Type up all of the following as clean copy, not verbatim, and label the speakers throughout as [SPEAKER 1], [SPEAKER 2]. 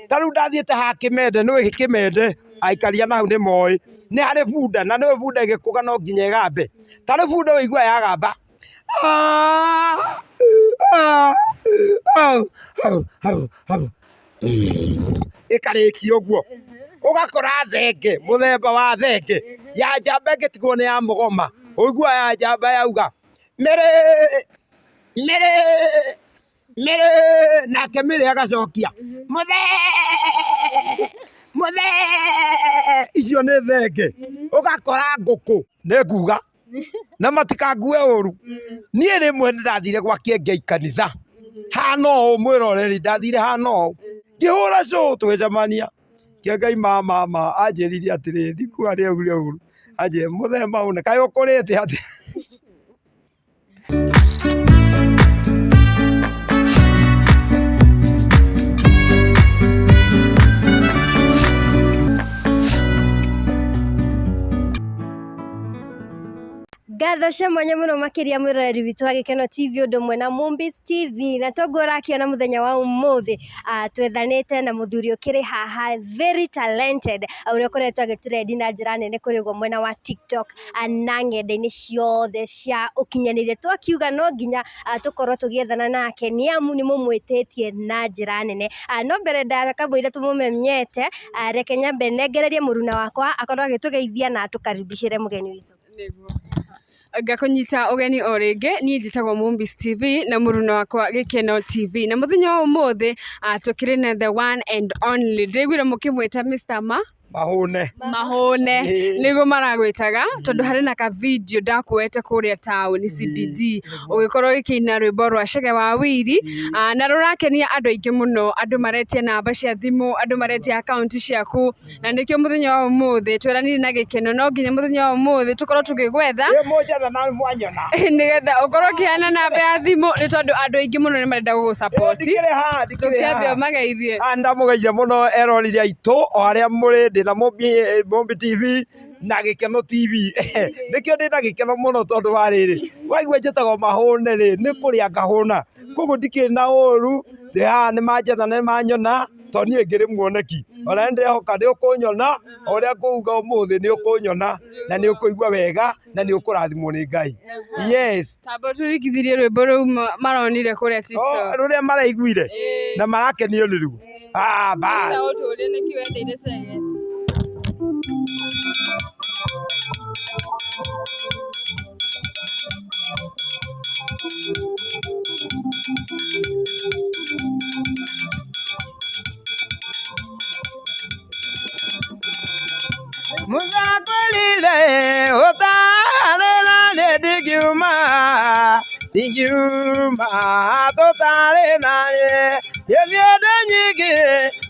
[SPEAKER 1] Ta rĩu ndathiĩte haha Kĩmende, nĩũĩ Kĩmende, aikaria na hau nĩ moĩ, nĩ harĩ bunda, na nĩũĩ bunda ĩgĩkũga no nginya ĩgambe. Ta rĩu bunda ũiguaga yagamba, ĩkarĩkia ũguo. Ũgakora thenge, mũthemba wa thenge, ya njamba ĩngĩtigwo nĩ ya mũgoma, ũiguaga ya njamba yauga, mĩrĩ, mĩrĩ, mĩrĩ, nake mĩrĩ agacokia, mũthee, mũthee, icio nĩ thenge. Ũgakora ngũkũ, nĩ nguga, na matikangue ũru, niĩ rĩmwe nĩ ndathire gwa Kĩengei kanitha, hana ũũ mwĩroreri, ndathire hana ũũ, ngĩhũra show tũgĩcemania, Kĩengei ma mama anjĩrire atĩrĩrĩ, ndikuga nĩ augire ũru, anjĩrire mũthee Maũne kaĩ ũkũrĩte atĩa?
[SPEAKER 2] Ngatho cia mwanya mũno makĩria mwĩroreri witũ wa Gĩkeno TV ũndũ ũmwe na Mombis TV na toguo ũrakĩona mũthenya wa ũmũthĩ twethanĩte na mũthuri ũkĩrĩ haha very talented ũrĩa ũkoretwo agĩtũrendi na njĩra nene kũrĩa ũguo mwena wa TikTok na ng'enda-inĩ ciothe cia ũkinyanĩria. Twakiuga no nginya tũkorwo tũgĩethana nake nĩ amu nĩ mũmwĩtĩtie na njĩra nene. No mbere kamũira tũmũmenyete, reke nyambe nengererie mũruna wakwa akorwo agĩtũgeithia na atũkaribicĩre mũgeni witũ.
[SPEAKER 3] Ngakũnyita ũgeni o rĩngĩ, niĩ njĩtagwo Mombis TV na mũruna wakwa Gĩkeno TV. Na mũthenya wa ũmũthĩ tũkĩrĩ na the one and only, ndĩraiguire mũkĩmwĩta Mr Ma?
[SPEAKER 1] Mahũne.
[SPEAKER 3] Mahũne nĩguo maragwĩtaga tondũ harĩ na ka video ndakuoete kũrĩa taũni CBD ũgĩkorwo ũgĩkĩina rwĩmbo rwa Chege wa Wiri na rũrakenia andũ aingĩ mũno, andũ maretia namba cia thimũ, andũ maretia akaunti ciaku na nĩkĩo mũthenya wa ũmũthĩ tweranire na gĩkeno no nginya mũthenya wa ũmũthĩ tũkorwo tũgĩgwetha nĩgetha ũkorwo ũkĩheana namba ya thimũ nĩ tondũ andũ aingĩ mũno nĩ marenda gũgũ support. Tũkĩambe ũmageithie.
[SPEAKER 1] Ndamũgeithia mũno eroreri aitũ o arĩa mũrĩ, ndĩna Mũmbi TV na Gĩkeno TV. Nĩkĩo ndĩna gĩkeno mũno tondũ wa rĩrĩ, waigua njĩtagwo Mahũne rĩ, nĩ kũrĩa ngahũna. Koguo ndikĩrĩ na ũru, ndĩ haha nĩ manjetha na nĩ manyona, tondũ niĩ ngĩrĩ muoneki. Ona nĩ ndĩrehoka nĩ ũkũnyona, o ũrĩa ngũuga ũmũthĩ nĩ ũkũnyona, na nĩ ũkũigua wega, na nĩ ũkũrathimwo nĩ Ngai. Yes.
[SPEAKER 3] Tamba ũtũringithirie rwĩmbo rũu maronire kũrĩa TikTok.
[SPEAKER 1] Oh, rũrĩa maraiguire na marakenio nĩruo. Ah, bas.
[SPEAKER 3] Ũtũrie nĩkĩ wendeire Chege.
[SPEAKER 1] Mũthakwĩrire ũtarĩ na niĩ ndingiuma, ndingiuma tũtarĩ na niĩ. Gĩthiĩ nyingĩ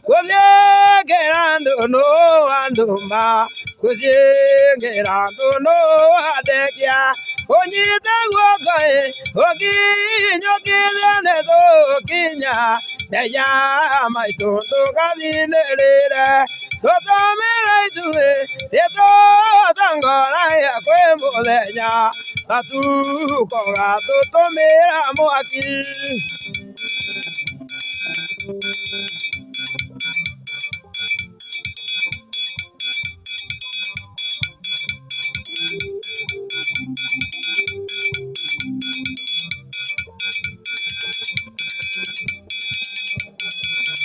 [SPEAKER 1] gũthiĩngĩra ndũnũ wa ndũma, gũthiĩngĩra ndũnũ wa ndekia. Ũnyite guoko ĩ, ũkinyũkithie nĩtũgũkinya mbere ya maitũ ndũgathinĩrĩre. Tũtũmĩre ithuĩ nĩtũtongoragia kwĩ mũthenya, matukũ gatũtũmĩra mwaki.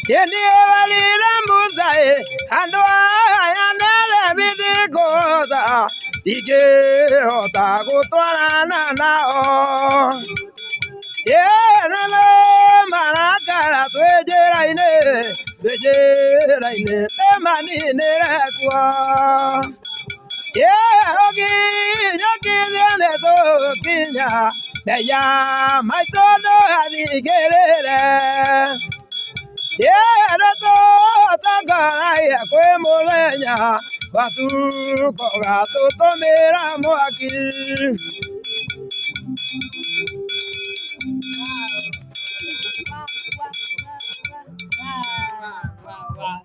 [SPEAKER 1] Nĩndĩrorire Musa ĩ, andũ aya nĩaremi ndikũhota, ndingĩhota gũtwarana nao. Ĩĩ marakara twĩ njĩra-inĩ, twĩ njĩra-inĩ ndĩmaninĩre kuo. Ĩĩ ũkinyũkithia nĩtũgũkinya mbere ya maitũ ndũgathingĩrĩre. Ĩĩ nĩtũtongoragia kwĩ mũthenya matukũ gatũtũmĩra mwaki.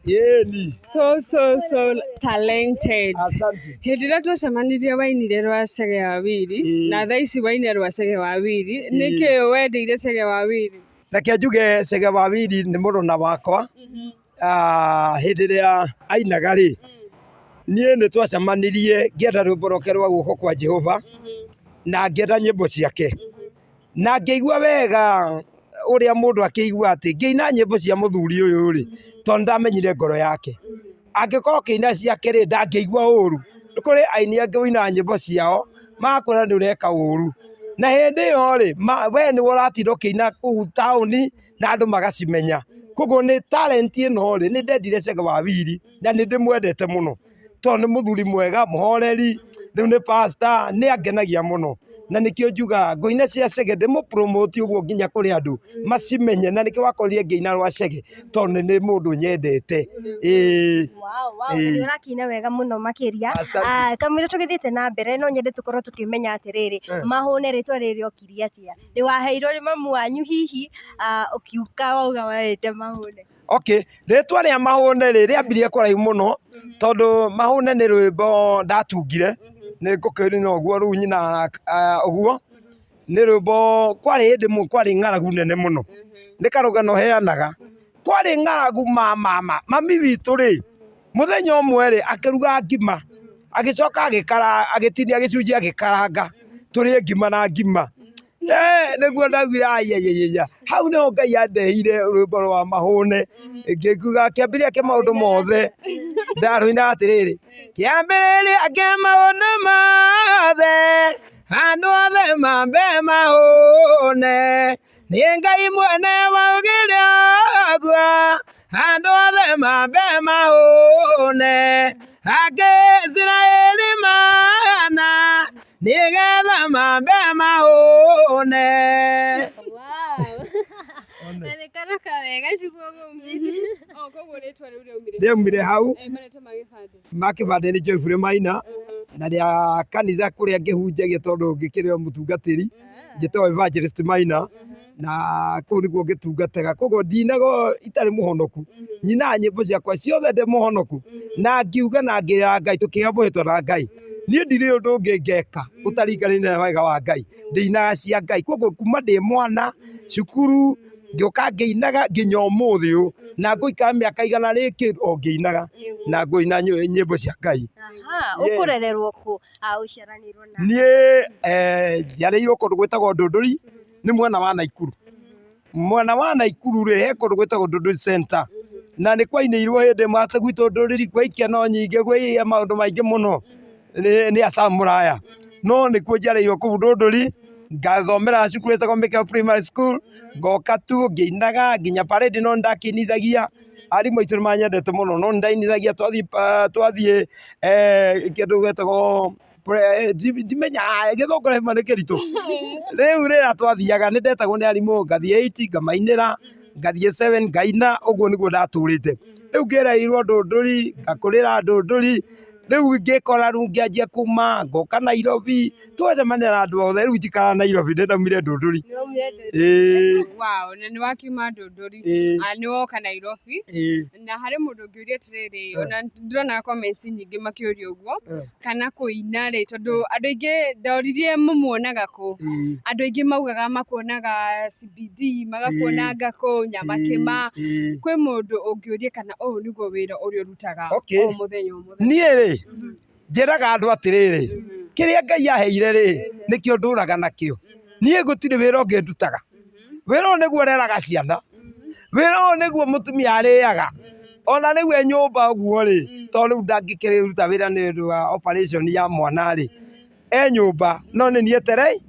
[SPEAKER 1] Ĩni.
[SPEAKER 3] So so so talented.
[SPEAKER 1] Asante.
[SPEAKER 3] Hĩndĩ ĩrĩa twacemanirie wainire rwa Chege wa Wiri
[SPEAKER 1] Ĩĩ.
[SPEAKER 3] na thaa ici waina rwa Chege wa Wiri nĩkĩ wendeire Chege wa Wiri?
[SPEAKER 1] Reke njuge Chege wa Wiri nĩ mũrũna wakwa. Hĩndĩ ĩrĩa ainaga rĩ, niĩ nĩ twacemanirie ngĩenda rwĩmbo rwake rwa guoko kwa Jehova, na ngĩenda nyĩmbo ciake. Na ngĩigua wega ũrĩa mũndũ akĩigua atĩ ngĩina nyĩmbo cia mũthuri ũyũ rĩ, tondũ nĩ ndamenyire ngoro yake. Angĩkorwo ũkĩina ciake rĩ, ndangĩigua ũru. Nĩ kũrĩ aini angĩ ũinaga nyĩmbo ciao, magakwĩra nĩ ũreka ũru. Na hĩndĩ ĩyo rĩ, we nĩwe ũratinda ũkĩina kũu taũni na andũ magacimenya. Koguo nĩ talent ĩno rĩ, nĩ ndendire Chege wa Willy na nĩ ndĩmwendete mũno. Tondũ nĩ mũthuri mwega, mũhoreri, rĩu nĩ pastor, nĩ angenagia mũno. Na nĩkĩo njugaga ngũina cia Chege ndĩmũ promote ũguo nginya kũrĩ andũ macimenye. Na nĩkĩo wakorire ngĩina rwa Chege tondũ nĩ mũndũ nyendete. Ĩĩ.
[SPEAKER 2] Wow, wow, na nĩ ũrakĩina wega mũno makĩria.
[SPEAKER 1] Asante.
[SPEAKER 2] Kamũira tũgĩthiĩte na mbere no nyende tũkorwo tũkĩmenya atĩrĩrĩ, Mahũne rĩtwa rĩrĩ rĩokire atĩa? Nĩ waheirwo nĩ mamu wanyu hihi, ũkiuka wauga wĩte Mahũne?
[SPEAKER 1] Okay, rĩtwa rĩa Mahũne rĩ, rĩambirie kũraihu mũno, tondũ Mahũne nĩ rwĩmbo ndatungire, nĩ ngũkĩrũina ũguo rĩu nyinaga ũguo, nĩ rwĩmbo kwarĩ hĩndĩ kwarĩ ng'aragu nene mũno, nĩ karũgano heanaga, kwarĩ ng'aragu ma ma ma, mami witũ rĩ, Mũthenya ũmwe rĩ, akĩruga ngima, agĩcoka agĩtinia gĩcunjĩ agĩkaranga, tũrĩe ngima na ngima. Nĩguo ndaugire aiaiaia, hau nĩho Ngai andeheire rwĩmbo rwa mahũne, ngĩkiuga kĩambĩrĩria kĩa maũndũ mothe, ndarũinaga atĩrĩrĩ, kĩambĩrĩria kĩa maũndũ mothe, andũ othe mambe mahũne. Nĩ Ngai mwene waugire ũguo, andũ othe mambe mahũne, angĩ Isiraeli mana, nĩgetha mambe mahũne.
[SPEAKER 3] Na nĩ karoka wega tiguo mũmbi. Oh, koguo rĩtwa rĩu rĩaumire.
[SPEAKER 1] Rĩaumire hau.
[SPEAKER 3] Eh, marĩtwa ma gĩbandĩ.
[SPEAKER 1] Ma kĩbandĩ nĩ Joyful Maina, na rĩa kanitha kũrĩa ngĩhunjagia tondũ ngĩkĩrĩ o mũtungatĩri, njĩtagwo Evangelist Maina, na kũu nĩkuo ngĩtungataga. Koguo ndinaga itarĩ mũhonoku, nyinaga nyĩmbo ciakwa ciothe ndĩ mũhonoku, na ngiuga na ngĩra Ngai, tũkĩheo mwĩhĩtwa na Ngai, niĩ ndirĩ ũndũ ũngĩ ngeka ũtaringanĩte na wega wa Ngai, ndĩinaga cia Ngai. Koguo kuma ndĩ mwana, cukuru, ngĩũka ngĩinaga nginya ũmũthĩ ũyũ, na ngũikara mĩaka igana rĩngĩ o ngĩinaga, na ngũina nyĩmbo cia Ngai.
[SPEAKER 2] Ũkũrererwo kũ? Ũciaranĩirwo na?
[SPEAKER 1] Niĩ njiarĩirwo kũndũ gwĩtagwo Ndũndũri, nĩ mwena wa Naikuru. Mwena wa Naikuru rĩ, he kũndũ gwĩtagwo Ndũndũri Center, na nĩ kwainĩirwo hĩndĩ ĩmwe atĩ gwitũ Ndũrĩri kwĩ ikeno nyingĩ, gwĩ maũndũ maingĩ mũno, nĩ Hassan Mũraya. No nĩkuo njiarĩirwo kũu Ndũndũri, ngathomera cukuru ĩtagwo Mĩkeo Primary School, ngoka tu ngĩinaga nginya parade no nĩ ndakĩinithagia, arimũ aitũ nĩ manyendete mũno no nĩ ndainithagia twathiĩ kĩndũ gĩtagwo ndimenyaga gĩthũngũ rĩmwe nĩ kĩritũ. Rĩu rĩrĩa twathiaga nĩ ndetagwo nĩ arimũ ngathiĩ eight ngamainĩra, ngathiĩ seven ngaina, ũguo nĩguo ndatũrĩte. Rĩu ngĩrerirwo Ndũndũri, ngakũrĩra Ndũndũri, rĩu ngĩkora rĩu ngĩanjia kuma ngoka Nairobi, twacemania na andũ othe, rĩu njikaraga Nairobi nĩ ndaumire Ndũndũri. Ĩĩ.
[SPEAKER 3] Wow, na nĩ wakiuma Ndũndũri, nĩ woka Nairobi, na harĩ mũndũ ũngĩũria atĩrĩrĩ, ona ndĩrona comments nyingĩ makĩũria ũguo, kana kũina rĩ, tondũ andũ aingĩ ndoririe mũmuonaga kũ, andũ aingĩ maugaga makuonaga CBD, magakuona Ngakũ, Nyamakĩma, kwĩ mũndũ ũngĩũria kana ũyũ nĩguo wĩra ũrĩa ũrutaga o mũthenya o mũthenya?
[SPEAKER 1] Niĩ rĩ, njĩraga andũ atĩrĩrĩ, kĩrĩa Ngai aheire rĩ, nĩkĩo ndũraga nakĩo. Niĩ gũtirĩ wĩra ũngĩ ndutaga. Wĩra ũyũ nĩguo reraga ciana, wĩra ũyũ nĩguo mũtumia arĩaga, ona rĩu e nyũmba ũguo rĩ, tondũ rĩu ndangĩkĩruta wĩra nĩ ũndũ wa operation ya mwana rĩ, e nyũmba no nĩ niĩ etereire.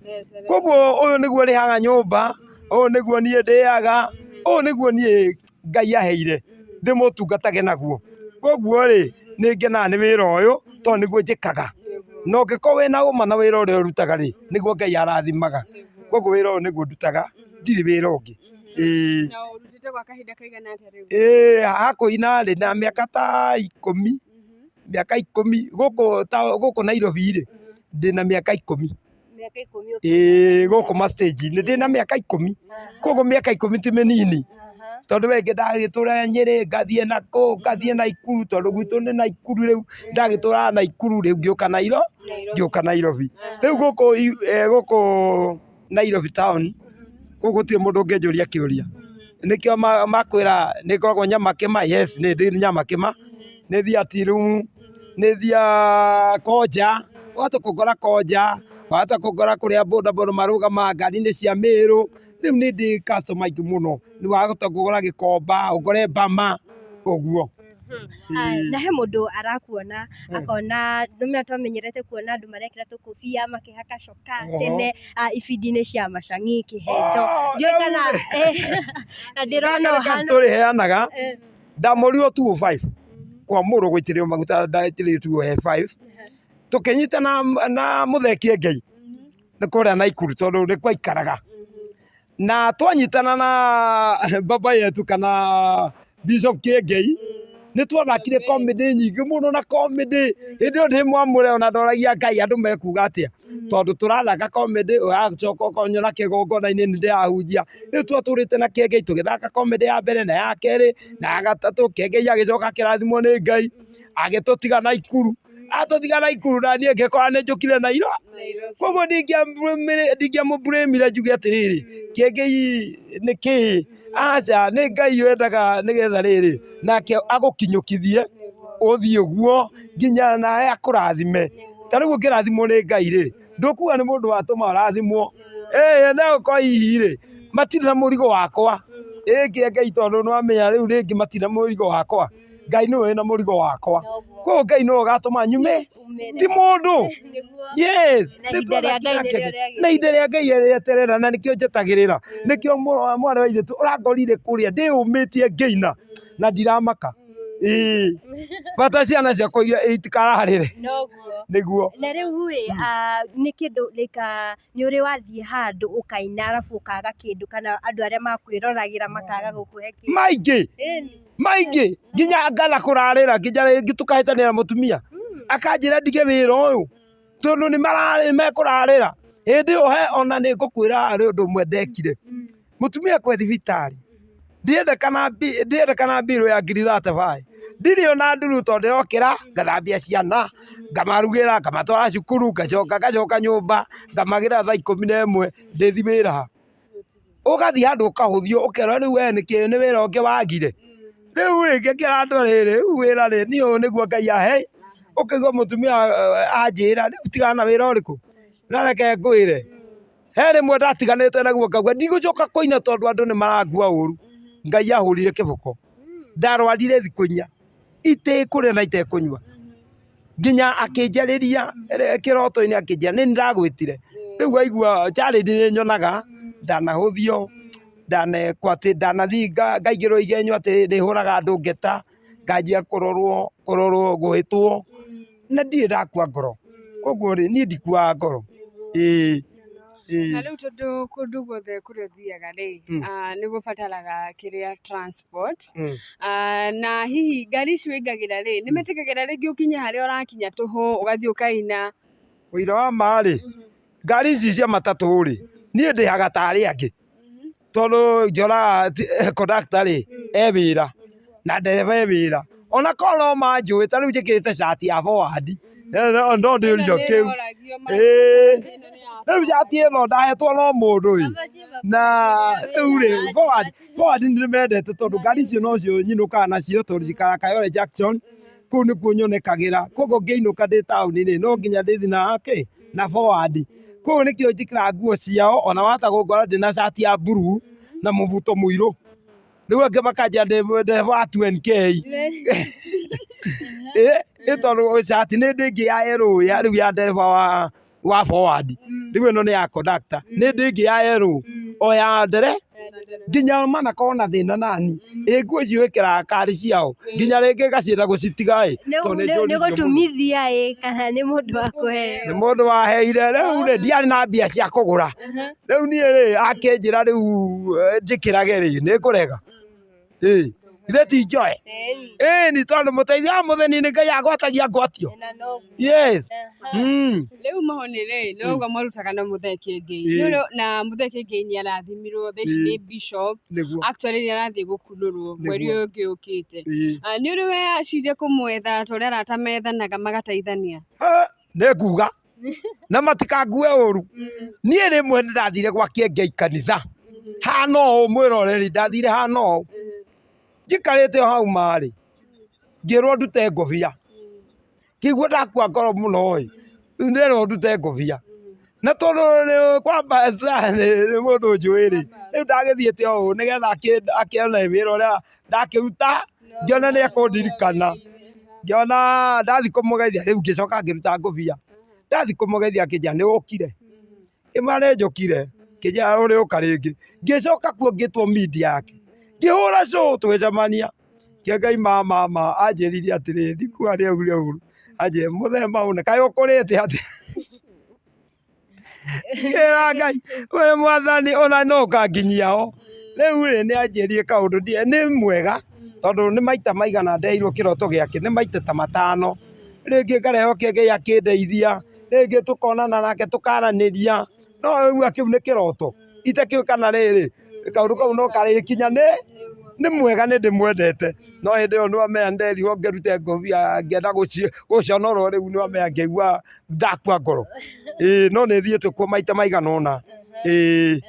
[SPEAKER 1] Koguo ũyũ nĩguo ũrĩhaga nyũmba, ũyũ nĩguo niĩ ndĩaga, ũyũ nĩguo niĩ Ngai aheire ndĩmũtungatage naguo. Koguo rĩ, nĩ ngenaga nĩ wĩra ũyũ tondũ nĩguo njĩkaga. Na ũngĩkorwo wĩna ũma na wĩra ũrĩa ũrutaga rĩ, nĩguo Ngai arathimaga. Koguo wĩra ũyũ nĩguo ndutaga, ndirĩ wĩra ũngĩ. Ĩĩ.
[SPEAKER 3] Na ũrutĩte gwa kahinda kaigana atĩa rĩu?
[SPEAKER 1] Ĩĩ haha kũina rĩ, na mĩaka ta ikũmi. Mĩaka ikũmi gũkũ ta gũkũ Nairobi rĩ, ndĩna mĩaka ikũmi.
[SPEAKER 2] Mĩaka ikũmi
[SPEAKER 1] Ĩĩ gũkũ ma stage inĩ ndĩna mĩaka ikũmi. Koguo mĩaka ikũmi ti mĩnini. Tondũ we ndagĩtũra Nyĩrĩ, ngathiĩ nakũ, ngathiĩ Naikuru tondũ gwitũ nĩ Naikuru rĩu, ndagĩtũraga Naikuru rĩu ngĩũka ngĩũka Nairobi. Rĩu gũkũ gũkũ Nairobi town, kũu gũtirĩ mũndũ ũngĩnjũria kĩũria. Nĩkĩo makwĩra nĩ ngoragwo Nyamakĩma, yes nĩ ndĩ Nyamakĩma, nĩ thiaga Tirumu, nĩ thiaga Konja, wahota kũngora Konja, wahota kũngora kũrĩa bodaboda marũgamaga ngari-inĩ cia Mĩrũ, rĩu nĩ ndĩ customer aingĩ mũno, wahota kũngora Gĩkomba, ũngore Bama, ũguo.
[SPEAKER 2] Na he mũndũ arakuona akona nĩũmenya twamenyerete kuona andũ marekĩra tũkũbia makĩhaka coka tene ibindi-inĩ cia macang'i kĩhenjo ndiũĩ kana na ndĩrona ũhana
[SPEAKER 1] Story heanaga ndamũrirwo 205 kwamũrwo gũitĩrĩrio maguta ndaitĩrĩirio 205 tũkĩnyitana na Mũthee Kĩengei nĩ kũrĩa Naikuru tondũ nĩ kwaikaraga na twanyitana na baba yetu kana Bishop Kĩengei nĩ twathakire comedy nyingĩ mũno na comedy hĩndĩ ĩyo ndĩ mwamũre ona ndoragia Ngai andũ mekuga atĩa tondũ tũrathaka comedy ũracoka ũkanyona kĩgongona-inĩ nĩ ndĩrahunjia rĩu twatũrĩte na Kĩengei tũgĩthaka comedy ya mbere na ya kerĩ na ya gatatũ Kĩengei agĩcoka akĩrathimwo nĩ Ngai agĩtũtiga Naikuru atũtiga Naikuru na niĩ ngĩkora nĩ njũkire Nairo koguo ndingĩamũblamire njuge atĩrĩrĩ Kĩengei nĩ kĩĩ aca nĩ Ngai wendaga nĩgetha rĩrĩ nake agũkinyũkithie ũthiĩ ũguo nginya nawe akũrathime ta rĩu ũngĩrathimwo nĩ Ngai rĩ ndũkuga nĩ mũndũ watũma ũrathimwo ĩĩ no gũkorwo hihi rĩ matirĩ na mũrigo wakwa ĩĩ Kĩengei tondũ nĩ wamenya rĩu rĩngĩ matirĩ na mũrigo wakwa Ngai nĩwe wĩna mũrigo wakwa koguo Ngai nĩwe ũgatũma nyume ti mũndũ yes
[SPEAKER 2] Na ihinda rĩa Ngai nĩrĩo rĩagĩrĩire.
[SPEAKER 1] na ihinda rĩa Ngai rĩeterera na nĩkĩo njetagĩrĩra nĩkĩo mũrũ wa mwarĩ wa ithe ũrangorire kũrĩa ndĩyũmĩtie ngĩina na ndiramaka ĩĩ bata ciana ciakwa itikararĩre
[SPEAKER 2] Noguo.
[SPEAKER 1] nĩguo
[SPEAKER 2] Na rĩu ĩ nĩ kĩndũ like nĩ ũrĩ wathiĩ handũ ũkaina arabu ũkaga kĩndũ kana andũ arĩa makwĩroragĩra makaga gũkũhe kĩndũ?
[SPEAKER 1] Maingĩ
[SPEAKER 2] Ĩni.
[SPEAKER 1] Maingĩ nginya ngana kũrarĩra nginya rĩngĩ tũkahĩtania na mũtumia akanjĩra ndige wĩra ũyũ tondũ nĩ mekũrarĩra hĩndĩ ĩyo he ona nĩ ngũkwĩra harĩ ũndũ ũmwe ndekire mũtumia akwe thibitarĩ ndĩrendekana mbirũ ya ngiri 35 ndirĩ ona nduru tondũ ndĩrokĩra ngathambia ciana ngamarugĩra ngamatwara cukuru ngacoka ngacoka nyũmba ngamagĩra thaa 11 ndĩthiĩ wĩra ha. Ũgathiĩ handũ ũkahũthio ũkerwo rĩu we nĩkĩ nĩ wĩra ũngĩ wagire. Rĩu rĩ ngĩkĩra andũ rĩrĩ rĩu wĩra rĩ niĩ ũyũ nĩguo Ngai ahe, ũkaigua mũtumia anjĩra rĩu tigana na wĩra ũrĩkũ. Na reke ngwĩre, he rĩmwe ndatiganĩte naguo ngauga ndigũcoka kũina tondũ andũ nĩ marangua ũru. Ngai ahũrire kĩboko, ndarwarire thikũ inya itekũrĩa na itekũnyua. Nginya akĩnjarĩria kĩroto-inĩ akĩnjĩra nĩ niĩ ndagwĩtire. Rĩu waigua challenge nĩ nyonaga ndanahũthio, ndanekwo atĩ, ndanathiĩ ngaigĩrwo igenyo atĩ nĩ hũraga andũ ngeta, nganjia kũrorwo kũrorwo gwĩtwo, na ndirĩ ndakua ngoro. Koguo rĩ, niĩ ndikuaga ngoro, ĩĩ.
[SPEAKER 3] Na rĩu tondũ kũndũ guothe kũrĩa ũthiaga rĩ, nĩ gũbataraga kĩrĩa transport, na hihi ngari ici ũingagĩra rĩ, nĩ metĩkagĩra rĩngĩ ũkinye harĩa ũrakinya tũhũ, ũgathiĩ ũkaina?
[SPEAKER 1] Ũira wa ma rĩ, ngari ici cia matatũ rĩ, niĩ ndĩhaga ta arĩa angĩ. Tondũ njoraga conductor rĩ, e wĩra na ndereba e wĩra. Ona korwo no manjũĩ ta rĩu njĩkĩrĩte cati ya forward, no ndĩũrio kĩu. Ĩĩ, rĩu cati ĩno ndahetwo no mũndũ ĩ, na rĩu rĩ, forward, forward nĩ ndĩmendete tondũ ngari icio nocio nyinũkaga nacio tondũ njikaraga Kayole Junction, kũu nĩkuo nyonekagĩra. Koguo ngĩinũka ndĩ taũni rĩ, no nginya ndĩthiĩ na kĩ, na forward. Koguo nĩkĩo njĩkĩraga nguo ciao ona wahota gũngora ndĩna cati ya mburuu na mũbuto mũirũ. Rĩu angĩ makanjĩra ndĩ ndereba wa 2NK. Ĩ tondũ cati nĩ ndĩ ĩngĩ ya yellow ya rĩu ya ndereba wa forward. Rĩu ĩno nĩ ya conductor. Nĩ ndĩ ĩngĩ ya yellow o ya ndere nginya manakorwo na thĩna nani. Ĩ nguo icio wĩkĩraga karĩ ciao nginya rĩngĩ ngacienda gũcitiga ĩ tondũ nĩ
[SPEAKER 2] Nĩ
[SPEAKER 1] njũrĩtio mũno.
[SPEAKER 2] gũtumithia ĩ kana nĩ mũndũ wakũheo?
[SPEAKER 1] Nĩ mũndũ waheire rĩu rĩ ndiarĩ na mbia cia kũgũra. Rĩu niĩ rĩ akĩnjĩra rĩu njĩkĩrage rĩ nĩ ngũrega? Ĩ githĩ ti njoe? Ĩni tondũ mũteithia wa mũthĩni nĩ Ngai agwatagia ngwatio. Yes.
[SPEAKER 3] Rĩu mahoni rĩ nĩ ũguo marutaga na Mũthee Kĩengei na Mũthee Kĩengei nĩ arathimirwo thaa ici nĩ bishop. Actually nĩ arathiĩ gũkunũrwo mweri ũyũ ũngĩ ũkĩte. Nĩ ũrĩ weciria kũmwetha ta ũrĩa arata methanaga magateithania?
[SPEAKER 1] Nĩ nguga na matikangue ũru. Niĩ rĩmwe nĩ ndathire gwa Kĩengei kanitha. Hana ũũ mwĩroreri, ndathire hana ũũ. Njikarĩte o hau marĩ, ngĩrwo ndute ngũbia. Ngĩigua ndakua ngoro mũno ĩ, rĩu nderwo ndute ngũbia. Na tondũ nĩ kwamba nĩ mũndũ njũĩ rĩ, rĩu ndagĩthiĩte o ũũ nĩgetha akĩone wĩra ũrĩa ndakĩruta, ngĩone nĩ ekũndirikana. Ngĩona ndathiĩ kũmũgeithia rĩu ngĩcoka ngĩruta ngũbia. Ndathiĩ kũmũgeithia akĩnjĩra nĩ ũkire? Ngĩmwĩra nĩ njũkire, akĩnjĩra ũrĩũka rĩngĩ. Ngĩcoka kuo ngĩtwo media yake, ngĩhũra show tũgĩcemania. Kĩengai ma mama anjĩrire atĩrĩrĩ, ndikuga nĩ augire ũru, anjĩrire mũthemba ũyũ kaĩ ũkũrĩte atĩa? Ngĩra Ngai wĩ mwathani ona no ũkanginyia ho. Rĩu rĩ nĩ anjĩrire kaũndũ nĩ mwega tondũ nĩ maita maigana ndeheirwo kĩroto gĩake, nĩ maita ta matano. Rĩngĩ ngarehwo kĩengei akĩndeithia, rĩngĩ tũkonana nake tũkaranĩria, no waigua kĩu nĩ kĩroto, itakĩũĩ kana rĩrĩ, kaũndũ kau no karĩkinya nĩ mwega nĩ ndĩmwendete, no hĩndĩ ĩyo nĩwamenya nĩnderirwo ngĩrute ngũbia ngĩenda gũconorwo rĩu nĩwamenya ngĩigua ndakua ngoro, ĩĩ no nĩ thiĩte kuo maita maigana ũna, ĩĩ.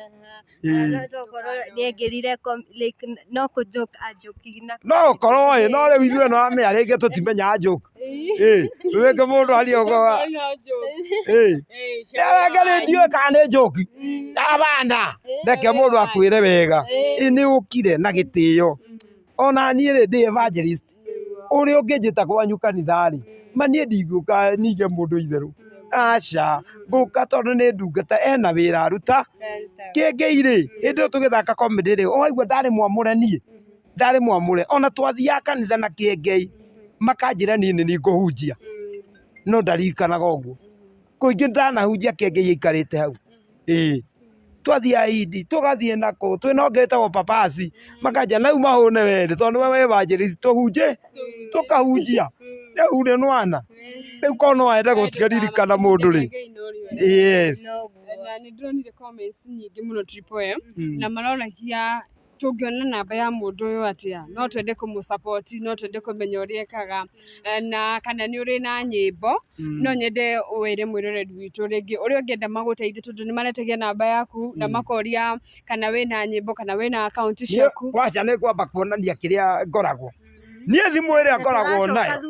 [SPEAKER 2] Ĩĩ. Tokorwo nĩaingĩrire like no kũ joke a joke na
[SPEAKER 1] No ũkorwo ĩ, no rĩu ithuĩ nĩwamenya rĩngĩ tũtimenyaga joke. Ĩ, rĩngĩ mũndũ aria ũguo ĩ, rĩngĩ nĩ ndiũĩ kana nĩ joke. Abana, reke mũndũ akwĩre wega. Ĩ nĩ ũkire na gĩtĩo. Ona niĩ rĩ, ndĩ evangelist. Ũrĩa ũngĩnjĩta kwanyu kanitha rĩ, ma niĩ ndingĩũka ninge mũndũ itherũ. Aca, ngũka tondũ nĩ ndungata ena wĩra aruta. Kĩngĩ rĩ, hĩndĩ ĩyo tũgĩthaka comedy rĩ, ũraigua ndarĩ mwamũre niĩ? Ndarĩ mwamũre. Ona twathiaga kanitha na kĩengei, makanjĩra niĩ nĩ niĩ ngũhunjia, no ndaririkanaga ũguo. Kũingĩ ndanahunjia kĩengei aikarĩte hau, ĩĩ. Twathiaga Hindi, tũgathiĩ nakũ, twĩna ũngĩ wĩtagwo Papasi, makanjĩra na rĩu mahũne we rĩ, tondũ nĩwe evangelist tũhunjie, tũkahunjia. Rĩu rĩ nĩwona, rĩu korwo no ende gũkĩririkana mũndũ rĩ, yes.
[SPEAKER 3] Na nĩ ndĩronire comments nyingĩ mũno Triple M, na maroragia tũngĩona namba ya mũndũ ũyũ atĩa, no twende kũmũ support, no twende kũmenya ũrĩa ekaga, na kana nĩ ũrĩ na nyĩmbo, no nyende wĩre mwĩroreri witũ rĩngĩ ũrĩa ũngĩenda magũteithie tondũ nĩ maretagia namba yaku na makoria kana wĩna nyĩmbo kana wĩna akaunti ciaku.
[SPEAKER 1] Kwaca nĩ ngwamba kuonania kĩrĩa ngoragwo. Niĩ thimũ ĩrĩa ngoragwo nayo,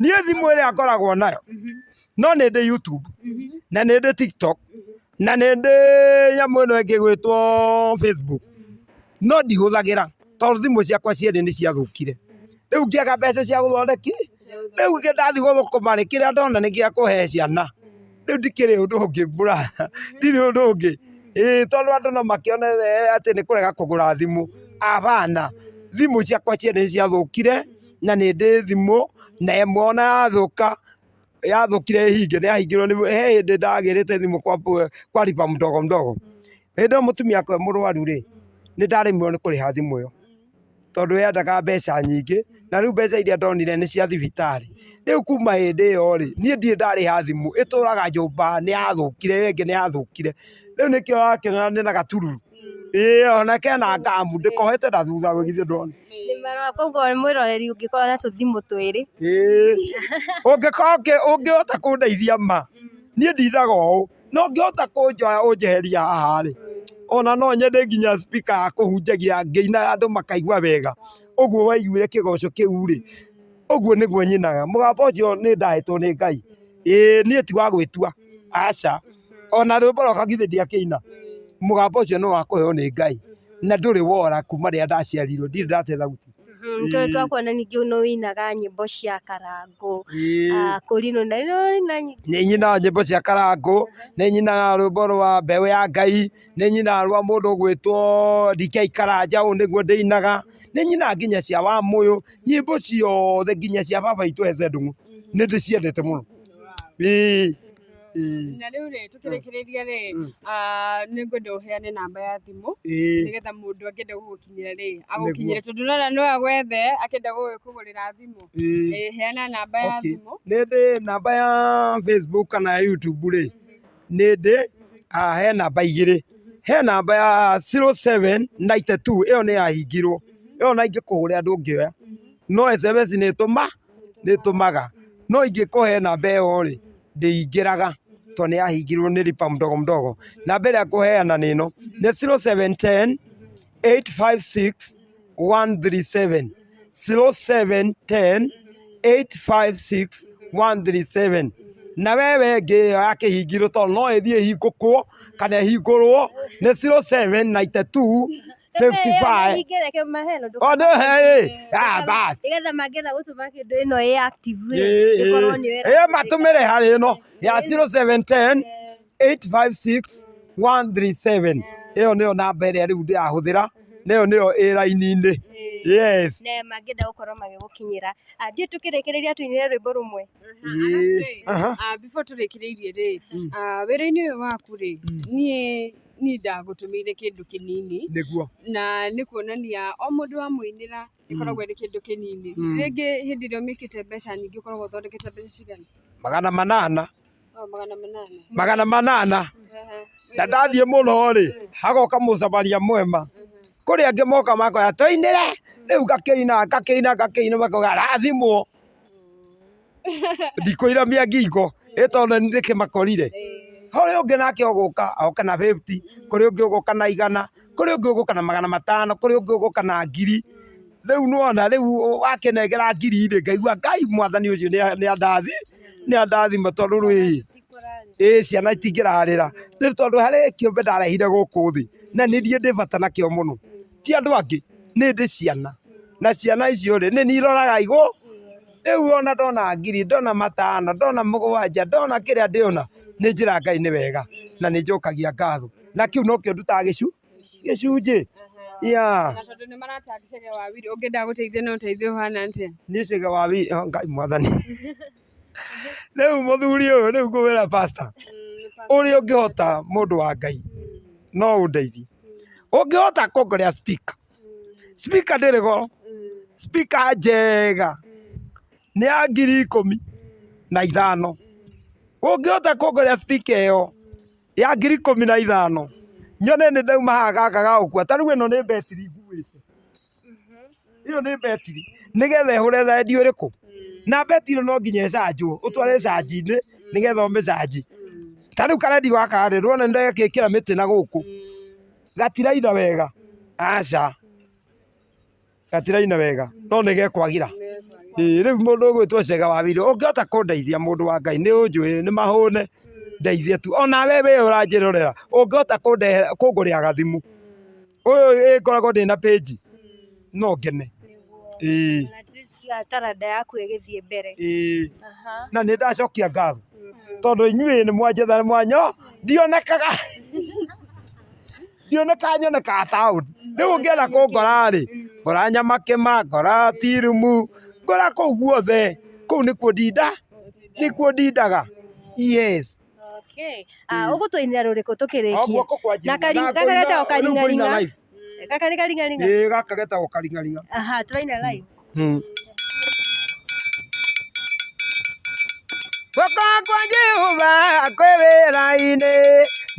[SPEAKER 1] niĩ thimũ ĩrĩa ngoragwo nayo, no nĩ ndĩ YouTube, na nĩ ndĩ TikTok, na nĩ ndĩ nyamũ ĩno ĩngĩ ĩgwĩtwo Facebook, no ndihũthagĩra tondũ thimũ ciakwa cierĩ nĩ ciathũkire. Rĩu ngĩaga mbeca cia gũthondeki, rĩu ndathiĩ gũthũkũma rĩ, kĩrĩa ndona nĩ gĩa kũhe ciana. Rĩu ndikĩrĩ ũndũ ũngĩ ndirĩ ũndũ ũngĩ. Ĩĩ tondũ andũ no makĩone atĩ nĩ kũrega kũgũra thimũ, abana, thimũ ciakwa cierĩ nĩ ciathũkire, na nĩ ndĩ thimũ, na ĩmwe ona yathũka, yathũkire ĩhinge nĩ yahingirwo nĩ he hĩndĩ ndagĩrĩte thimũ kwa lipa mdogo mdogo. Hĩndĩ ĩyo mũtumia wakwa e mũrwaru rĩ, nĩ ndaremirwo nĩ kũrĩha thimũ ĩyo, tondũ yendaga mbeca nyingĩ, na rĩu mbeca iria ndonire nĩ cia thibitarĩ. Rĩu kuma hĩndĩ ĩyo rĩ, niĩ ndirĩ ndarĩha thimũ, ĩtũraga nyũmba, nĩ yathũkire, ĩyo ĩngĩ nĩ yathũkire. Rĩu nĩkĩo ũrakĩona ndĩna gatururu. Ĩĩ ona kena ngamu ndĩkohete na thutha githĩ ndũrona.
[SPEAKER 2] Koguo mwĩroreri ũngĩkorwo na tũthimũ twĩrĩ.
[SPEAKER 1] Ĩĩ ũngĩkorwo ũngĩhota kũndeithia ma, niĩ ndindaga ũũ, no ũngĩhota kũnjoya ũnjeherie haha rĩ, ona no nyende nginya speaker ya kũhunjagia ngĩinaga andũ makaigua wega, ũguo waiguire kĩgoco kĩu rĩ, ũguo nĩguo nyinaga, mũgambo ũcio nĩ ndahetwo nĩ Ngai, ĩĩ niĩ ti wa gwĩtua, aca. Ona rwĩmbo rwakwa githĩ ndiakĩina, mũgambo ũcio nĩ wa kũheo nĩ Ngai na ndũrĩ wora kuma rĩrĩa ndaciarirwo, ndirĩ ndate thauti.
[SPEAKER 2] Nĩ twakuona ningĩ nĩ ũinaga nyĩmbo cia karangũ, kũrinũ na nĩ ũraina nyingĩ.
[SPEAKER 1] Nĩ nyinaga nyĩmbo cia karangũ, nĩ nyinaga rwĩmbo rwa mbeũ ya Ngai, nĩ nyinaga rwa mũndũ ũgwĩtwo DK Karanja, ũũ nĩguo ndĩinaga, nĩ nyinaga nginya cia Wamũyũ, nyĩmbo ciothe nginya cia baba witũ Hezee Ndung'u, nĩ ndĩciendete mũno. Ĩĩ.
[SPEAKER 3] Na rĩu rĩ, tũkĩrĩkĩrĩria rĩ, nĩ ngwenda ũheane namba ya thimũ, nĩgetha mũndũ angĩenda gũgũkinyĩra rĩ, agũkinyĩre tondũ nĩwona no agwethe akĩenda gũgĩkũgũrĩra thimũ. Heana namba ya thimũ.
[SPEAKER 1] Nĩ ndĩ namba ya Facebook kana ya YouTube rĩ, nĩ ndĩ, he namba igĩrĩ. He namba ya 0792 ĩyo nĩ yahingirwo, ĩyo ona ingĩkũhũrĩra ndũngĩoya, no SMS nĩ ĩtũmaga, no ingĩkũhe namba ĩyo rĩ, ndĩingĩraga. Tondũ nĩ yahingirwo nĩ lipa mdogo mdogo. Namba ĩrĩa ngũheana nĩ ĩno, nĩ 0710 856 137, 0710 856 137. Na wewe ĩngĩ ĩyo ya kĩhingiro, tondũ no ĩthiĩ ĩhingũkwo kana ĩhingũrwo, nĩ 0792 55.
[SPEAKER 2] Hingĩreke maheno.
[SPEAKER 1] Oh, no, hey, ah, bas.
[SPEAKER 2] Nĩgetha mangĩenda gũtũma kĩndũ ĩno ĩ active
[SPEAKER 1] Ĩ, ĩ.
[SPEAKER 2] ĩkorwo nĩyo.
[SPEAKER 1] Ĩ, matũmĩre harĩ ĩno ya 0710 856 137. Ĩyo nĩyo namba ĩrĩa rĩu ndĩrahũthĩra, nĩyo nĩyo ĩ raini-inĩ. Yes.
[SPEAKER 2] Na mangĩenda gũkorwo magĩgũkinyĩra. Ah, ndiũ tũkĩrĩkĩrĩria tũinĩre rwĩmbo rũmwe.
[SPEAKER 1] Ĩ, aha.
[SPEAKER 3] Before tũrĩkĩrĩirie rĩ, wĩra-inĩ ũyũ waku rĩ, niĩ ndagũtũmĩire kĩndũ kĩnini
[SPEAKER 1] Nĩguo.
[SPEAKER 3] Na nĩ kuonania o mũndũ wamũinĩra ĩkoragwo ĩrĩ kĩndũ kĩnini. Rĩngĩ hĩndĩ ĩrĩa ũmĩkĩte mbeca nyingĩ, ũkoragwo ũthondekete mbeca cigana?
[SPEAKER 1] 800.
[SPEAKER 3] O 800?
[SPEAKER 1] 800. Na ndathiĩ mũno rĩ, hagoka mũcamaria mwema. Kũrĩ angĩ moka makoya tũinĩre, rĩu ngakĩina, ngakĩina, ngakĩina, makoiga rathimwo. Ndikũiramia ngingo ĩ tondũ nĩ ndĩkĩmakorire. Kũrĩ ũngĩ nake ũgũka oke na 50, kũrĩ ũngĩ ũgũka na 100, kũrĩ ũngĩ ũgũka na 500, kũrĩ ũngĩ ũgũka na 1000. Rĩu nĩwona rĩu wakĩnengera 1000 rĩ, ngaigua Ngai mwathani ũcio nĩ andathima tondũ rĩ, ĩ ciana itingĩrarĩra. Nĩ tondũ harĩ kĩũmbe ndarehire gũkũ thĩ na nĩ niĩ ndĩ bata nakĩo mũno. Ti andũ angĩ, nĩ ndĩ ciana. Na ciana icio rĩ, nĩ niĩ iroraga igũ. Rĩu ona ndona 1000, ndona 5, ndona 7, ndona kĩrĩa ndĩona, nĩ njĩraga Ngai nĩ wega na nĩ njokagia ngatho. Na kĩu nokĩo ndutaga gĩcunjĩ. Yeah.
[SPEAKER 3] Na tondũ nĩ maratag Chege wa Willy, ũngĩenda gũteithia no ũteithio ũhana atĩa?
[SPEAKER 1] Niĩ Chege wa Willy, oh, Ngai mwathani. Rĩu mũthuri ũyũ, rĩu ngũwĩra pastor, ũrĩa ũngĩhota, mũndũ wa Ngai, no ũndeithie. Ũngĩhota kũngorera speaker. Speaker ndĩrĩ goro. Speaker njega nĩ ya 15,000. Ũngĩhota kũngorera speaker ĩyo ya 15,000, nyone nĩ ndauma haha gaka ga gũkua. Ta rĩu ĩno nĩ betiri nguĩte. Ĩyo nĩ betiri nĩgetha ĩhũre redio ĩrĩkũ. Na betiri no nginya ĩcanjwo, ũtware canji-inĩ nĩgetha ũmĩcanji. Ta rĩu karendio gaka rĩ, ndĩrona nĩ ndagekĩra mĩtĩ na gũkũ. Gatiraina wega. Aca. Gatiraina wega. No nĩ gekwagĩra. Ĩĩ rĩu mũndũ ũgwĩtwo Chege wa Willy, ũngĩhota kũndeithia, mũndũ wa Ngai, nĩ ũnjũĩ, nĩ mahũne, ndeithie tu. Onawe wĩ ũranjĩrorera, ũngĩhota kũngũrĩra gathimũ, ũyũ ĩngoragwo ndĩna page, no ngene. Ĩĩ.
[SPEAKER 2] At least taranda yaku ĩgĩthiĩ mbere.
[SPEAKER 1] Ĩĩ. Na nĩ ndacokia ngatho tondũ inyuĩ nĩ mwanjetha, nĩ mwanyo ndionekaga, ndionekaga, nyonekaga taũni. Rĩu ũngĩenda kũngora rĩ, ngora Nyamakĩma, ngora Tirumu, ngora kũu guothe, kũu nĩkuo ndinda, nĩkuo ndindaga. Yes.
[SPEAKER 2] Okay. Ah, ũgũtũinĩra rũrĩkũ
[SPEAKER 1] O
[SPEAKER 2] tũkĩrĩkia?
[SPEAKER 1] guoko kwa
[SPEAKER 2] Na
[SPEAKER 1] Jehova.
[SPEAKER 2] gaka getagwo
[SPEAKER 1] Rĩu ngũina
[SPEAKER 2] karing'aring'a.
[SPEAKER 1] live.
[SPEAKER 2] Gaka nĩ karing'aring'a.
[SPEAKER 1] Ĩĩ, gaka getagwo karing'aring'a.
[SPEAKER 2] Aha, tũraina live.
[SPEAKER 1] Guoko kwa Jehova kwĩ wĩra-inĩ,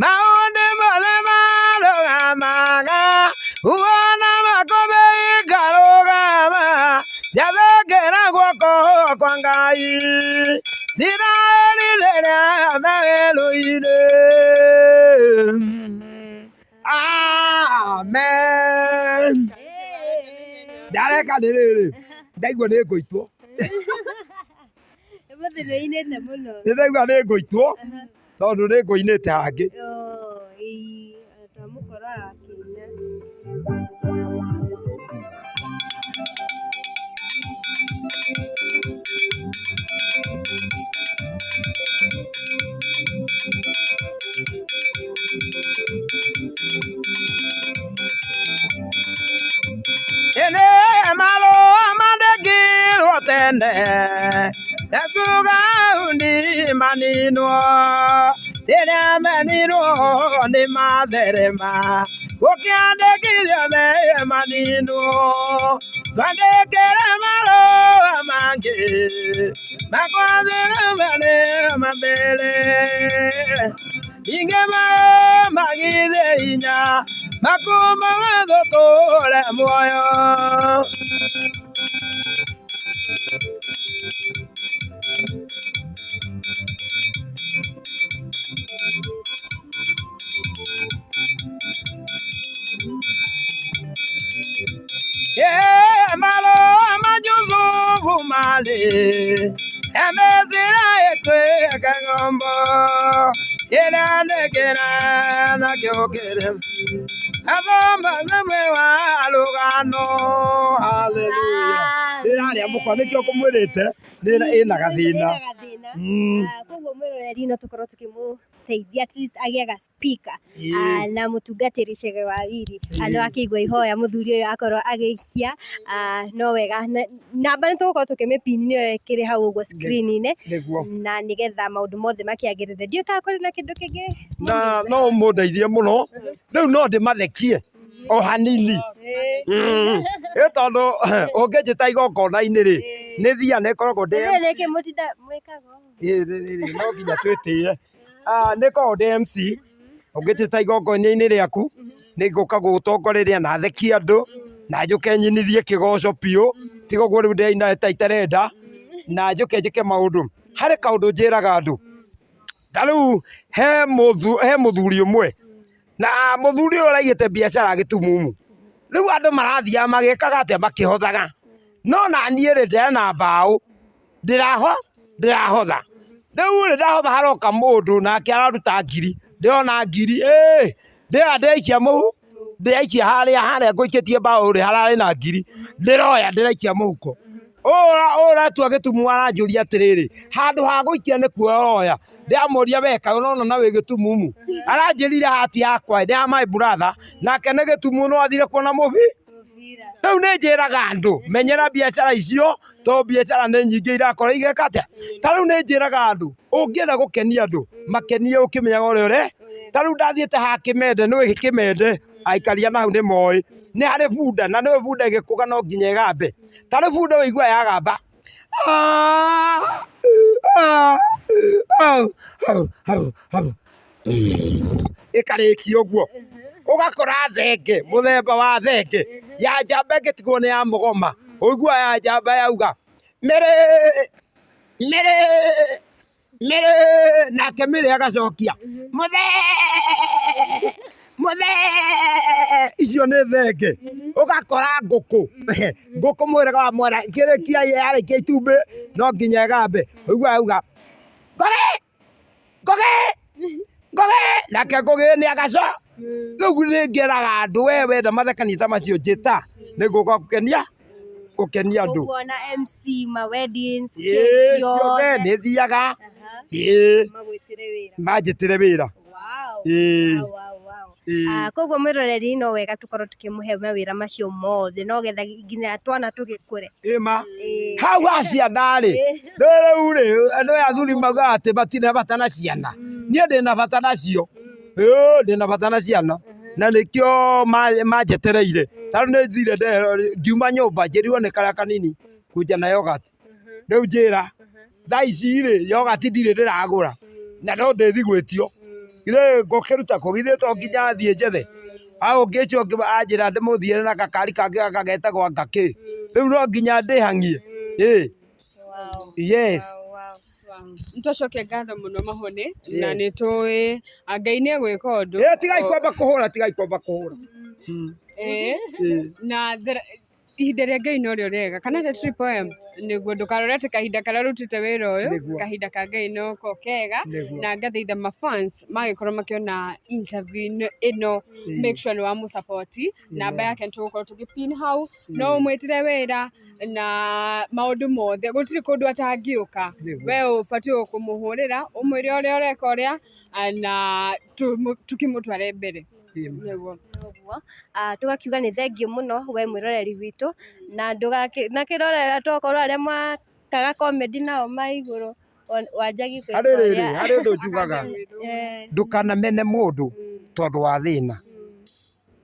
[SPEAKER 1] maũndũ mothe marũgamaga, uona makũmbĩ ikarũgama, njathĩkĩra guoko kwa Ngai. Isiraeli rĩrĩa me werũ-inĩ. Amen. Ndareka nĩ rĩrĩ, ndaigua nĩ ngũitwo.
[SPEAKER 2] Ũmũthĩ nĩ ũinĩte mũno.
[SPEAKER 1] Nĩ ndaigua nĩ ngũitwo tondũ nĩ ngũinĩte hangĩ.
[SPEAKER 2] Oh, ĩĩ, twamũkora akĩina.
[SPEAKER 1] Ĩnĩ marũa mandĩkirwo tene ekuga undi maninwo, rĩrĩa menirwo nĩ matherema, gũkĩandĩkithio me maninwo, twandĩkĩre marũa mangĩ makwathĩre marĩ mambere, ningĩ magithe hinya makumaga tũtũre muoyo. Mwathani emezira ĩtuĩke ng'ombo ĩrĩa nĩkĩra na kĩũkĩre athoma rũmwe wa rũgano. Haleluya. Ĩrarĩa mũkwa nĩkĩo ngũmwĩrĩte ĩna gathĩna.
[SPEAKER 2] Ĩna gathĩna. Koguo mwĩroreri no tũkorwo tũkĩmũteithia at least agĩe ga speaker. Na mũtungatĩri Chege wa Wili no akĩigua ihoya mũthuri ũyũ akorwo agĩikia, no wega. Namba nĩ tũgũkorwo tũkĩmĩpin nĩyo ĩkĩrĩ hau ũguo screen-inĩ na nĩgetha maũndũ mothe makĩagĩrĩre. Ndiũĩ kana kũrĩ na kĩndũ kĩngĩ.
[SPEAKER 1] Na no mũndeithie mũno rĩu no ndĩmathekie o hanini. Ĩ tondũ ũngĩnjĩta igongona-inĩ rĩ, nĩ thiaga nĩ ngoragwo ndĩ
[SPEAKER 2] Rĩrĩ nĩkĩ mũtinda mwĩkaga ũguo?
[SPEAKER 1] Ĩ, rĩ, no nginya twĩtĩe. Nĩ ngoragwo ndĩ MC, ũngĩnjĩta igongona-inĩ rĩaku, nĩ ngũka gũgũtongoreria na thekie andũ, na njũke nyinithie kĩgoco biũ, tiga ũguo rĩu ndĩraina ta itarenda, na njũke njĩke maũndũ. Harĩ kaũndũ njĩraga andũ, ta rĩu he mũthuri ũmwe, na mũthuri ũyũ araigĩte biacara gĩtumumu, rĩu andũ marathiaga magĩkaga atĩa, makĩhothaga, no naniĩ rĩ, ndĩrena mbaũ, ndĩrahotha, rĩu rĩ ndahotha haroka mũndũ nake araruta ngiri, ndĩrona ngiri, ĩ ndĩroya ndĩraikia mũhu, ndĩraikia harĩa harĩa ngũikĩtie mbaũ rĩ, hararĩ na ngiri, ndĩroya ndĩraikia mũhuko, ũyũ ũratua gĩtumumu aranjũria atĩrĩrĩ, handũ ha gũikia nĩ kuoya ũroya, ndĩramũria we kaĩ ũrona na wĩ gĩtumumu, aranjĩrire hati yakwa nĩ ya my brother, nake nĩ gĩtumumu no athire kuona mũbi, rĩu nĩ njĩraga andũ menyera biacara icio tondũ biacara nĩ nyingĩ irakorwo igĩka atĩa, ta rĩu nĩ njĩraga andũ ũngĩenda gũkenia andũ makenie ũkĩmenyaga ũrĩa ũre, ta rĩu ndathiĩte haha Kĩmende nĩũĩ Kĩmende aikaria na hau nĩ moĩ, nĩ harĩ bunda na nĩũĩ bunda ĩgĩkũga no nginya ĩgambe, ta rĩu bunda ũiguaga yagamba ĩkarĩkia ũguo, ũgakora thenge mũthemba wa thenge ya njamba ĩngĩtigwo nĩ ya mũgoma, ũiguaga ya njamba yauga mĩrĩ mĩrĩ mĩrĩ, nake mĩrĩ agacokia mũthee mũthee, icio nĩ thenge. Ũgakora ngũkũ, ngũkũ mũhĩrĩga wa mwera kĩrĩkia yarĩkia itumbĩ no nginya ĩgambe, ũiguaga yauga ngũgĩ ngũgĩ ngũgĩ, nake ngũgĩ nĩ agaco. Rĩu nĩ ngeraga andũ we wenda mathekania ta macio njĩta nĩ ngũka gũkenia gũkenia andũ.
[SPEAKER 2] Ũguo na MC ma weddings,
[SPEAKER 1] Ĩĩ, ciothe nĩ thiaga, ĩĩ
[SPEAKER 2] magwĩtĩre wĩra.
[SPEAKER 1] Manjĩtĩre wĩra.
[SPEAKER 2] Wow.
[SPEAKER 1] Ĩĩ.
[SPEAKER 2] Wow.
[SPEAKER 1] Ĩĩ.
[SPEAKER 2] Koguo mwĩroreri no wega tũkorwo tũkĩmũhe mawĩra macio mothe no getha nginya twana tũgĩkũre.
[SPEAKER 1] Ĩma hau ha ciana rĩ, rĩu rĩ andũ aya athuri maugaga atĩ matirĩ bata na ciana, niĩ ndĩna bata nacio, ĩĩ ndĩna bata na ciana na nĩkĩo manjetereire, ta rĩu nĩ thire ngiuma nyũmba njĩrirwo nĩ karĩa kanini kunja na yogurt, rĩu njĩra thaa ici rĩ yogurt ndirĩ ndĩragũra na no ndĩthiĩ gwĩtio, rĩ ngũkĩruta kũ, githĩ to nginya thiĩ njethe, hau ũngĩ ũcio ũngĩ anjĩra ndĩmũthiĩre na gakari kangĩ gaka getagwo anga kĩ, rĩu no nginya ndĩhang'ie, ĩĩ yes.
[SPEAKER 3] Nĩtwacokia ngatho mũno Mahũnĩ na nĩ tũĩ Ngai nĩ egwĩka ũndũ.
[SPEAKER 1] Ĩĩ tigai kwamba kũhũra, tigai kwamba kũhũra.
[SPEAKER 3] Ĩĩ na ihinda rĩa Ngai norĩo rĩega kana atĩa Triple M? Nĩguo ndũkarore atĩ kahinda karĩa ũrutĩte wĩra ũyũ, kahinda ka Ngai noko kega na ngathaitha ma fans magĩkorwo makĩona interview ĩno make sure nĩ wamũ support, namba yake nĩ tũgũkorwo tũgĩ pin hau, no ũmwĩtĩre wĩra na maũndũ mothe, gũtirĩ kũndũ atangĩũka, we ũbatiĩ kũmũhũrĩra ũmwĩre ũrĩa ũreka ũrĩa na tũkĩmũtware mbere. Nĩguo.
[SPEAKER 2] Ũguo tũgakiuga nĩ thengiũ mũno we mwĩroreri witũ na ndũgakĩrorera tokorwo arĩa makaga comedy nao ma igũrũ wanjagi gwĩka
[SPEAKER 1] Harĩ rĩrĩ,
[SPEAKER 2] ũrĩa
[SPEAKER 1] harĩ ũndũ njugaga, ndũkanamene mũndũ tondũ wa thĩna,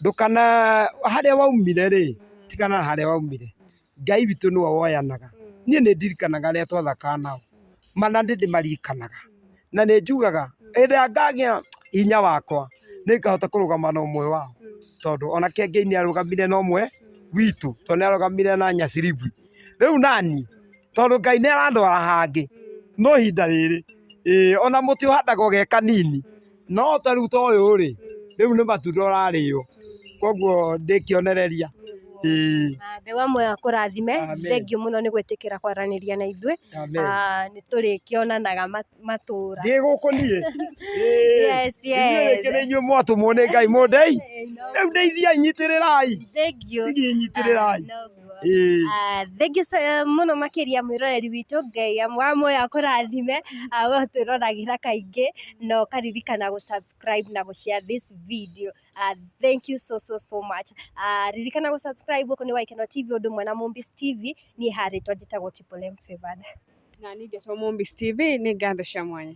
[SPEAKER 1] ndũkana harĩa waumire rĩ, tigana na harĩa waumire, Ngai witũ nĩwe woyanaga, niĩ nĩ ndirikanaga arĩa twathakaga nao, mana nĩ ndĩmaririkanaga, na nĩ njugaga hĩndĩ ĩrĩa ngagĩa hinya wakwa nĩ ngahota kũrũgama na ũmwe wao, tondũ onake Ngai nĩ arũgamire na ũmwe witũ, tondũ nĩ arũgamire na Nyaciribwi, rĩu nani tondũ Ngai nĩ arandwara hangĩ, no ihinda rĩrĩ ĩĩ ona mũtĩ ũhandagwo ge kanini, no ta rĩu ta ũyũ rĩ, rĩu nĩ matunda ũrarĩo, koguo ndĩ kĩonereria. Ĩĩ.
[SPEAKER 2] Ah, Ngai wa muoyo akũrathime.
[SPEAKER 1] Amen.
[SPEAKER 2] Thengiũ mũno nĩ gwĩtĩkĩra kwaranĩria na ithuĩ.
[SPEAKER 1] Amen.
[SPEAKER 2] Ah, nĩ tũrĩkĩonanaga matũra.
[SPEAKER 1] Ndĩ gũkũ niĩ.
[SPEAKER 2] Yes, yes.
[SPEAKER 1] Inyuĩ rĩngĩ nĩ inyuĩ mwatũmwo nĩ Ngai mũndei.
[SPEAKER 2] Eh, no.
[SPEAKER 1] Rĩu ndeithiai, nyitĩrĩrai.
[SPEAKER 2] Thengiũ.
[SPEAKER 1] Inyuĩ nyitĩrĩrai.
[SPEAKER 2] Ah, noguo.
[SPEAKER 1] Ĩĩ.
[SPEAKER 2] Ah, thengiũ mũno makĩria mwĩroreri witũ. Ngai wa muoyo akũrathime. Ah, we ũtwĩroragĩra kaingĩ na ũkaririkana gũ subscribe na gũ share this video. Thank you so so so much. Ririkana gũ subscribe. Gũkũ nĩ Waikeno TV ũndũ ũmwe na Mombis TV. Niĩ harĩtwa njĩtagwo Triple M Favored.
[SPEAKER 3] Na niĩ ngetwo Mombis TV. Nĩ ngatho cia mwanya.